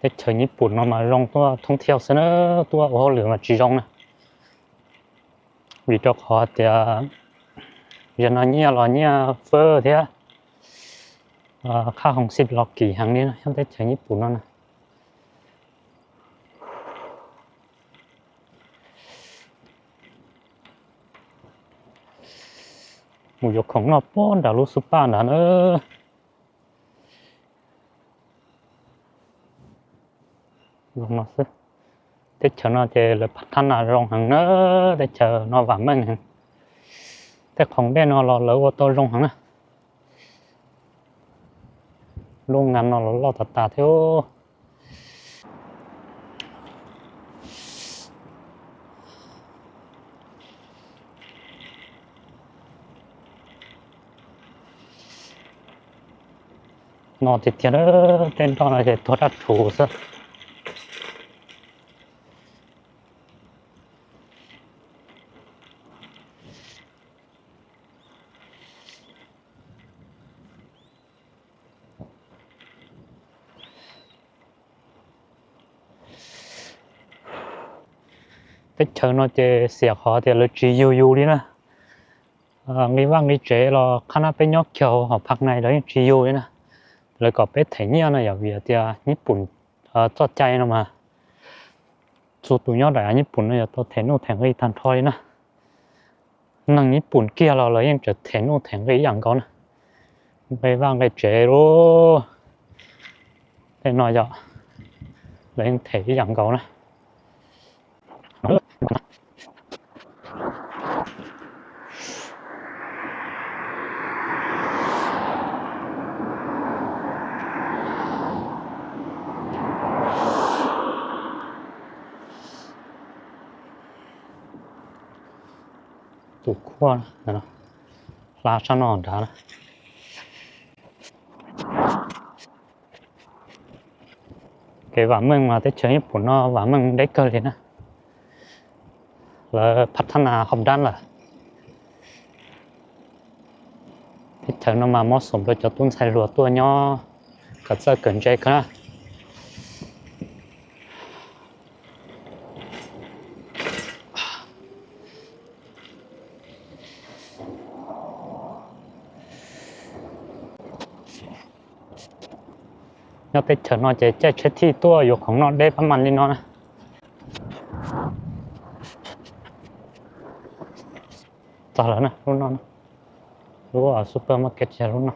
Teb chaws Nyij Pooj no mas zoo tuaj thoob thiaj xwb na, tuaj ua hauj lwm mas tsis zoo na. Vim rau qhov tias yog no nyiaj los nyiaj fab thiab, qhab hoo xij los kim heev li no nyob teb chaws Nyij Pooj no na. Mus yuav khoom noj puag nram lub xub paj nrad na. Teb chaws no ces lawv phav thab nas zoo heev na, teb chaws no vam meej heev. Tej khoom dej no los lawv ua tau zoo heev na. Lub ngas no los loj tas tas thiab. No tiag tiag, tej nroj no ces tuag raj rhuv xwb. Teb chaws no ces xiam qhov tias lawv tsis yug yus li na. Nqi vaj nqi tsev los qhab nab peb nyob kiag hauv phaj nais lawv yeej tsis yug li na. Lawv kom peb them nyiaj no yog vim tias Nyij Pooj txoj cai no mas txhua tus nyob nram Nyij Pooj no yog tau them nuj them nqi tag nrho li na. Neeg Nyij Pooj kiag los lawv yeej tseem them nuj them nqi ib yam nkaus na. Nqi vaj nqi tsev lub tej no yog lawv yeej them ib yam nkaus na. Tus khuaj hla sab no nrad na. Kev vam meej mas teb chaws Nyij Pooj no vam meej deb kawg li na. Lawv phav thab nas hauv dab lawm. Teb chaws no mas mob xoom rau cov tub ntxhais hluas tuaj nyob kom txawj kawm ntse kawg na. Nyob teb chaws no ces caij tsheb thij tuaj yuav khoom noj deb pab mas li no na. Txog lawm na, lub no, lub supermarket yog lub no.